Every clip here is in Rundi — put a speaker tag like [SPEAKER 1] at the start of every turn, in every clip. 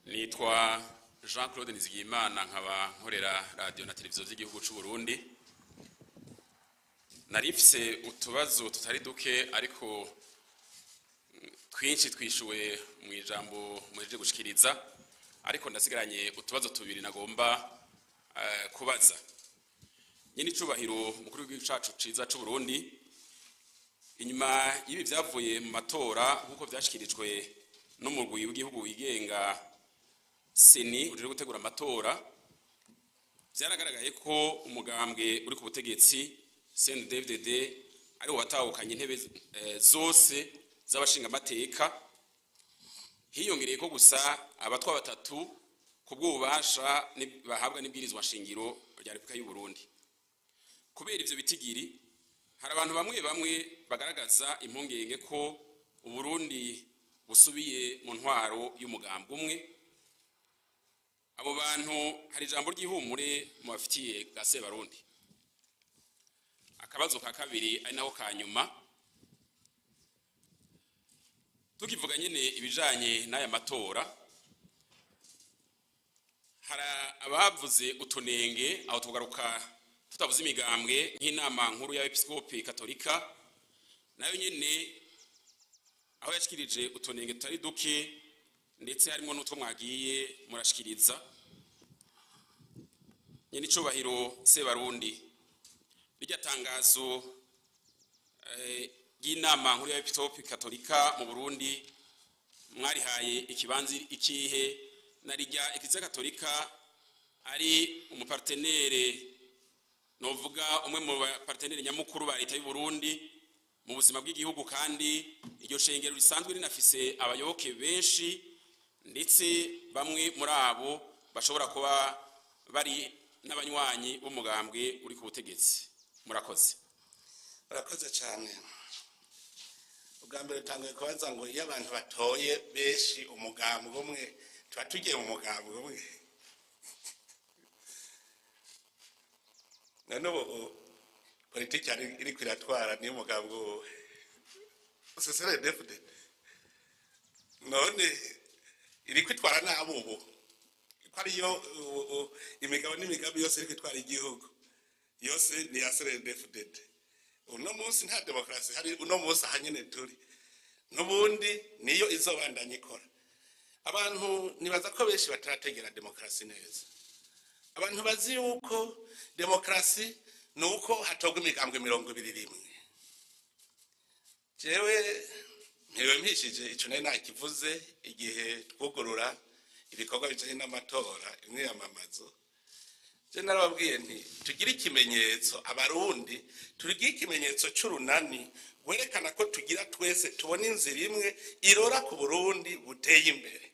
[SPEAKER 1] Nitwa Jean Claude Nizigiyimana, nkaba nkorera radio na televiziyo by'igihugu c'u Burundi. Nari mfise utubazo tutari duke, ariko twinshi twishuwe mu ijambo muhejeje gushikiriza, ariko ndasigaranye utubazo tubiri nagomba kubaza. Nyene icubahiro mukuru w'igihugu cacu ciza c'u Burundi, inyuma y'ibi vyavuye mu matora nk'uko vyashikirijwe n'umurwi w'igihugu wigenga CENI ujejwe gutegura amatora, vyaragaragaye ko umugambwe uri ku butegetsi CNDD-FDD ari wo watahukanye intebe zose z'abashingamateka, hiyongereye ko gusa abatwa batatu ku bw'ububasha bahabwa n'ibwirizwa nshingiro rya Repubulika y'u Burundi. Kubera ivyo bitigiri, hari abantu bamwe bamwe bagaragaza impungenge ko Uburundi busubiye mu ntwaro y'umugambwe umwe. Abo bantu hari ijambo ry'ihumure mu bafitiye ga Sebarundi? Akabazo ka kabiri, ari naho ka nyuma, tukivuga nyene ibijanye n'aya matora, hari abavuze utunenge, aho tugaruka tutavuze imigambwe, nk'inama nkuru y'abepiskopi katolika, nayo nyene aho yashikirije utunenge tutari duke, ndetse harimo n'utwo mwagiye murashikiriza. Nyene icubahiro Sebarundi, rirya tangazo ry'inama nkuru y'abepiskopi katolika mu Burundi mwarihaye ikibanza ikihe, na rirya Ekleziya katolika ari umupartenere, novuga umwe mu bapartenere nyamukuru ba leta y'u Burundi mu buzima bw'igihugu, kandi iryo shengero risanzwe rinafise abayoboke benshi, ndetse bamwe muri abo bashobora kuba bari n'abanywanyi b'umugambwe uri ku butegetsi? Murakoze.
[SPEAKER 2] Murakoze cyane. Ubwa mbere utanguye kubaza ngo iyo abantu batoye benshi umugambwe umwe, tuba tugiye mu mugambwe umwe. None ubu politiki iriko iratwara niyo mugambwe uwuhe? CNDD-FDD. None iriko itwara nabi ubu ko ariyo imigabo n'imigambi yose iriko itwara igihugu yose ni ya CNDD-FDD. Uno munsi nta demokarasi hari, uno munsi aha nyene turi n'ubundi niyo izobandanya ikora. Abantu nibaza ko benshi batarategera demokarasi neza. Abantu bazi yuko demokarasi ni uko hatorwa imigambwe 21. Jewe mpiriwe mpishije, ico nari nakivuze igihe twugurura ibikorwa bijanye n'amatora, imyiyamamazo. Je narababwiye nti tugire ikimenyetso, Abarundi tugire ikimenyetso c'urunani rwerekana ko tugira twese tubona inzira imwe irora ku Burundi buteye imbere.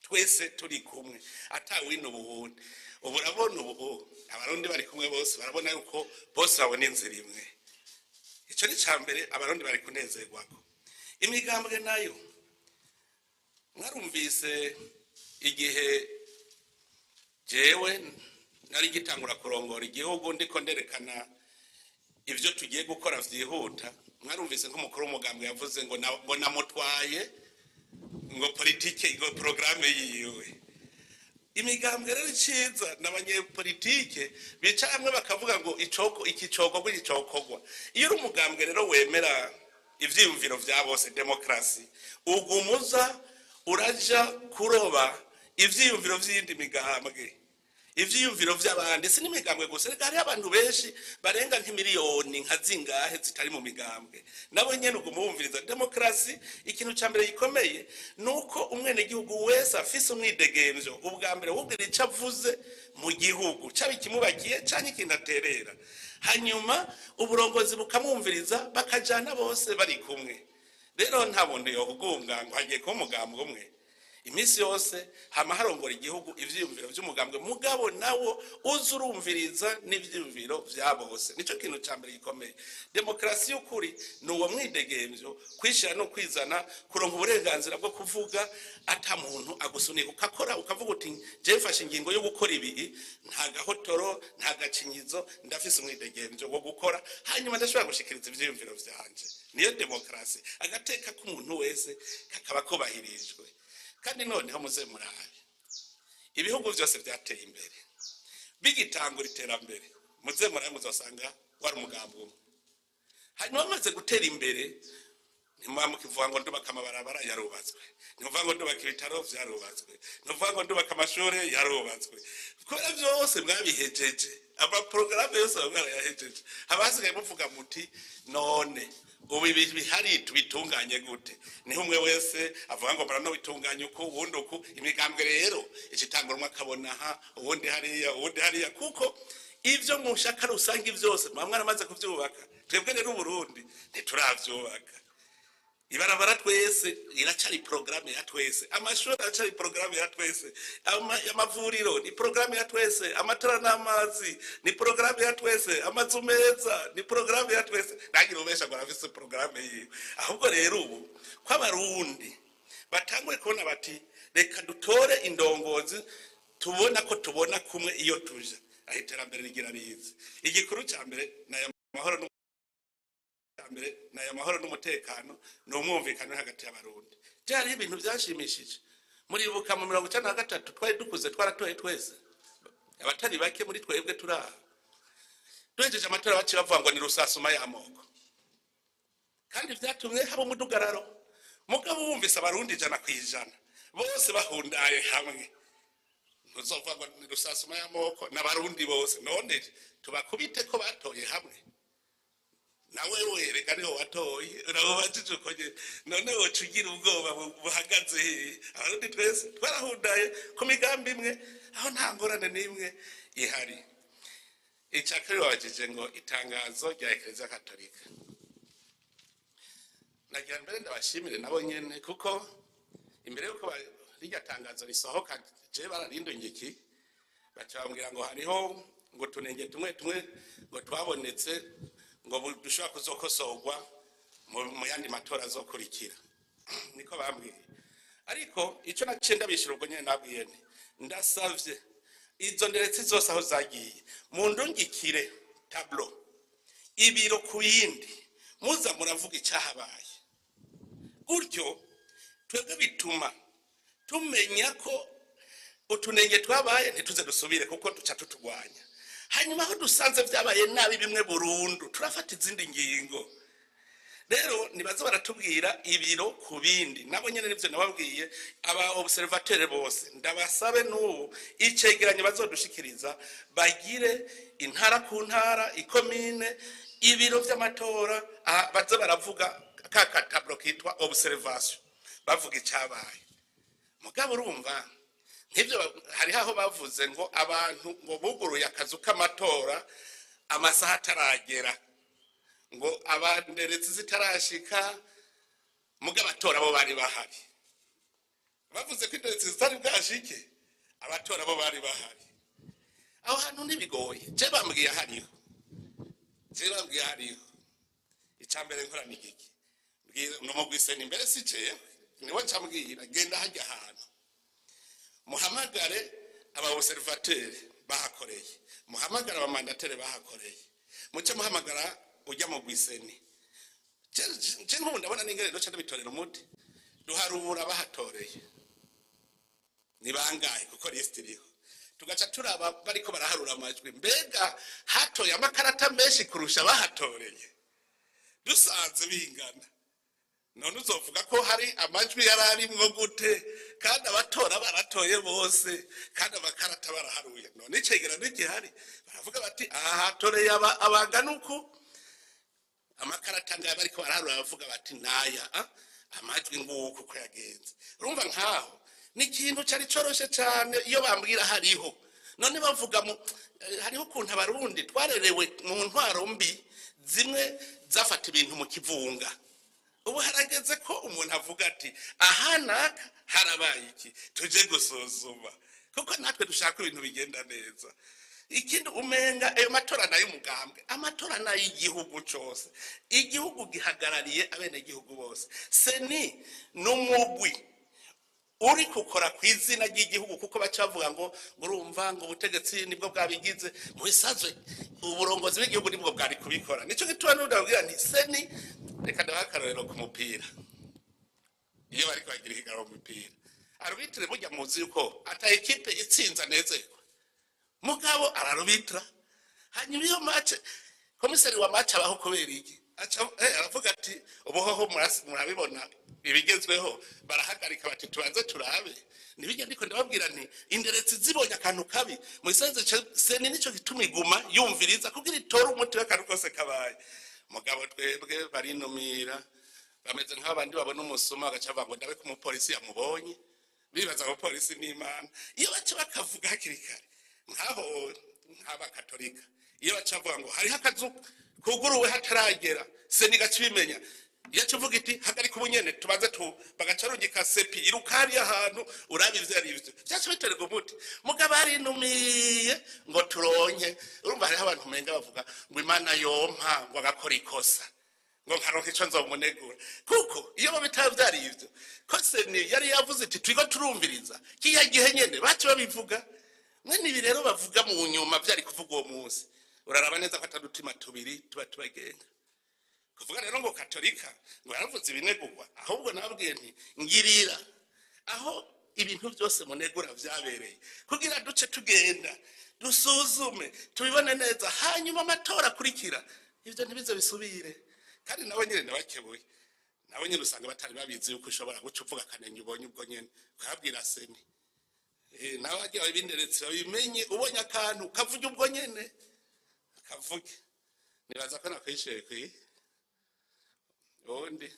[SPEAKER 2] Twese turi kumwe atawino ubuhundi. Ubu urabona ubu Abarundi bari kumwe bose, barabona yuko bose babona inzira imwe. Ico ni ca mbere Abarundi bari kunezerwako. Imigambwe nayo mwarumvise igihe jewe nari ngitangura kurongora igihugu, ndiko nderekana ivyo tugiye gukora vyihuta, mwarumvise nk'umukuru w'umugambwe yavuze ngo ngo namutwaye ngo politike, ngo programme yiwe. Imigambwe rero iciza n'abanyepolitike bicara hamwe bakavuga ngo icoko iki cokogwa, iki cokogwa. Iyo uri umugambwe rero wemera ivyiyumviro vya bose, demokrasi, ugumuza uraja kuroba ivyiyumviro vy'iyindi migambwe, ivyiyumviro vy'abandi. Si n'imigambwe gusa, reka hariho abantu benshi barenga nk'imiliyoni nka zingahe zitari mu migambwe, nabo nyene uguma wumviriza. Demokrasi, ikintu ca mbere gikomeye nuko umwenegihugu wese afise umwidegemvyo, ubwa mbere wubwira ico avuze mu gihugu, caba ikimubakiye canke ikintu aterera, hanyuma uburongozi bukamwumviriza, bakajana bose bari kumwe. Rero nta bundi yokugunga ngo hagiye kuba umugambwe umwe. Iminsi yose hama harongora igihugu ivyiyumviro vy'umugambwe, mugabo nawo uza urumviriza n'ivyiyumviro vya bose. Nico kintu ca mbere gikomeye. Demokarasi y'ukuri ni uwo mwidegemvyo, kwishira no kwizana, kuronka uburenganzira bwo kuvuga ata muntu agusunika, ukakora ukavuga uti je mfashe ingingo yo gukora ibi, nta gahotoro, nta gacinyizo, ndafise umwidegemvyo wo gukora, hanyuma ndashobora gushikiriza ivyiyumviro vyanje. Niyo demokarasi, agateka k'umuntu wese kakaba kubahirijwe. Kandi noneho muze murabe ibihugu byose byateye imbere bigitangura iterambere, muze murabe muzosanga wari umugambi umwe. Hanyuma bamaze gutera imbere, ntimuba ngo ndubaka amabarabara yarubatswe, ntimuvuga ngo ndubaka ibitaro vyarubatswe, ntimuvuga ngo ndubaka amashuri yarubatswe, kubera byose mwabihejeje, amaporogaramu yose baba mwarayahejeje. Haba hasigaye muvuga muti none ubu ibi bihari tubitunganye gute? Niho umwe wese avuga ngo murano bitunganye uku, uwundi uku. Imigambwe rero icitangura, umwe akabona aha, uwundi hariya, uwundi hariya, kuko ivyo mushaka rusange byose muba mwaramaze kuvyubaka. Twebwe rero Uburundi ntituravyubaka. Ibarabara twese iracari porogaramu ya twese, amashuri aracari porogaramu ya twese, amavuriro ni porogaramu ya twese, amatara n'amazi ni porogaramu ya twese, amazu meza ni porogaramu ya twese. Ntagira ubesha ngo arafise porogaramu yiwe. Ahubwo rero ubu ko Abarundi batanguye kubona bati reka dutore indongozi tubona ko tubona kumwe iyo tuja, aho iterambere rigira rize. Igikuru ca mbere ni aya mahoro, mbere ni aya mahoro n'umutekano, ni umwumvikano hagati y'Abarundi. Byari ibintu byashimishije. Muribuka mu 93 twari dukuze, twaratoye twese, abatari bake muri twebwe turaha. Duhejeje amatora baciye bavuga ngo ni rusasuma y'amoko, kandi vyatumye haba umudugararo. Mugabo wumvise Abarundi 100% bose bahundaye hamwe, ntuzovuga ngo ni rusasuma y'amoko, n'Abarundi bose. None tubakubite ko batoye hamwe? Nawe wereka niho watoye, urabubajije uko nyene, none woca ugira ubwoba buhagaze hehe? Abarundi twese twarahundaye ku migambi imwe, aho nta ngorane n'imwe ihari. Icya kabiri wabajije ngo itangazo rya Ekereziya Katolika. Nagira mbere ndabashimire nabo nyene, kuko imbere yuko rirya tangazo risohoka, je bararindungiki baca bambwira ngo hariho ngo utunenge tumwe tumwe ngo twabonetse, ngo dushobora kuzokosorwa mu yandi matora azokurikira. Niko bambwiye. Ariko icyo naciye ndabishira ubwo nyene, nabwiye nti ndasavye izo nderetse zose aho zagiye mundungikire tableau, ibiro ku yindi, muza muravuga icyahabaye. Gutyo twebwe bituma tumenya ko utunenge twabaye ntituze dusubire, kuko duca tutugwanya. Hanyuma aho dusanze byabaye nabi bimwe burundu, turafata izindi ngingo. Rero nibaze baratubwira ibiro ku bindi. Nabo nyene nivyo nababwiye, aba observateur bose ndabasabe n'ubu icegeranyo bazodushikiriza bagire intara ku ntara, ikomine, ibiro vy'amatora, aha baze baravuga ka katablo kitwa observation, bavuga icabaye. Mugabo urumva nk'ibyo hariho aho bavuze ngo abantu ngo buguruye akazu k'amatora amasaha ataragera, ngo abanderetse zitarashika, muga abatora bo bari bahari. Bavuze ko inderetse zitari bwashike, abatora bo bari bahari. Aho hantu ntibigoye, je bambwiye hariho, je bambwiye hariho. Icya mbere nkora ni igiki? Numugwiseni imbere, si jewe, niwe ncambwira genda hajya ahantu muhamagare aba observateur bahakoreye, muhamagare abamandataires bahakoreye, muce muhamagara ujya mu gwiseni. Je nk'ubu ndabona n'ingene doca ndabitorera umuti. Duharura bahatoreye ni bangahe, kuko liste iriho, tugaca turaba bariko baraharura amajwi, mbega hatoye amakarata menshi kurusha bahatoreye? Dusanze bingana, none uzovuga ko hari amajwi yari arimwo gute kandi abatora baratoye bose, kandi amakarata baraharuye? None icegeranyo gihari, baravuga bati aha hatoreye abangana uku, amakarata ngaya, bariko baraharura bavuga bati naya, amajwi nguku uko yagenze. Urumva nkaho ni ikintu cari coroshe cane iyo bambwira hariho. None bavuga mu hariho ukuntu Abarundi twarerewe mu ntwaro mbi zimwe zafata ibintu mu kivunga. Ubu harageze ko umuntu avuga ati aha naka harabaye iki, tuje gusuzuma, kuko natwe dushaka ibintu bigenda neza. Ikindi umenga ayo matora nayo umugambwe, amatora nayo igihugu cose, igihugu gihagarariye abenegihugu bose. CENI n'umugwi uri gukora ku izina ry'igihugu, kuko baca bavuga ngo urumva ngo ubutegetsi nibwo bwabigize. Mu bisanzwe uburongozi bw'igihugu nibwo bwari kubikora. Nico gituma n'undi nti CENI, reka ndabahe akarorero ku mupira. Iyo bariko bagira ihiganwa mu mupira, arbitre burya muzi yuko ata ekipe itsinze anezerwa, mugabo ararubitra. Hanyuma iyo match, komiseri wa match abaho kubera iki? Aca aravuga ati ubuhoho murabibona ibigezweho, barahagarika bati tubanze turabe. Nibijya ndiko ndababwira nti inderetsi zibonye akantu kabi mu isanze, CENI nico gituma iguma yumviriza kugira itore umuti w'akantu kose kabaye. Mugabo twebwe barinumira, bameze nk'abandi babona umusuma bagaca bavuga ngo ndabe ko umupolisi yamubonye, bibaza abapolisi n'Imana. Iyo baca bakavuga hakiri kare, nkaho nk'abakatolika, iyo baca bavuga ngo hariho akazu kuguruwe hataragera, CENI gaca ibimenya. Iyo aca uvuga iti hagarika ubunyene tubanze tu, bagaca rungika CEPI iruka hariya ahantu urabe ivyo ari vyo, vyaca biterwa umuti. Mugabo arinumiye ngo turonke. Urumva hariho abantu umenga bavuga ngo Imana yompa ngo agakora ikosa ngo nkaronka ico nzomunegura, kuko iyo bitaba vyari ivyo ko CENI yari yavuze iti turiko turumviriza, kiya gihe nyene baca babivuga. Mwene ibi rero bavuga mu nyuma vyari kuvuga uwo munsi. Uraraba neza ko atadutima tubiri tuba tubagenga. Kuvuga rero ngo katolika ngo yaravuze ibinegurwa, ahubwo nababwiye nti ngirira aho ibintu byose munegura vyabereye, kugira duce tugenda dusuzume tubibone neza, hanyuma amatora akurikira ivyo ntibize bisubire. Kandi nabo nyene ndabakebuye, nabo nyene usanga batari babizi yuko ushobora guca uvuga akanenge ubonye ubwo nyene ukabwira CENI. Nawe bagiye babinderetse babimenye, ubonye akantu kavuge ubwo nyene kavuge. Nibaza ko nakwishuye kwi ubundi.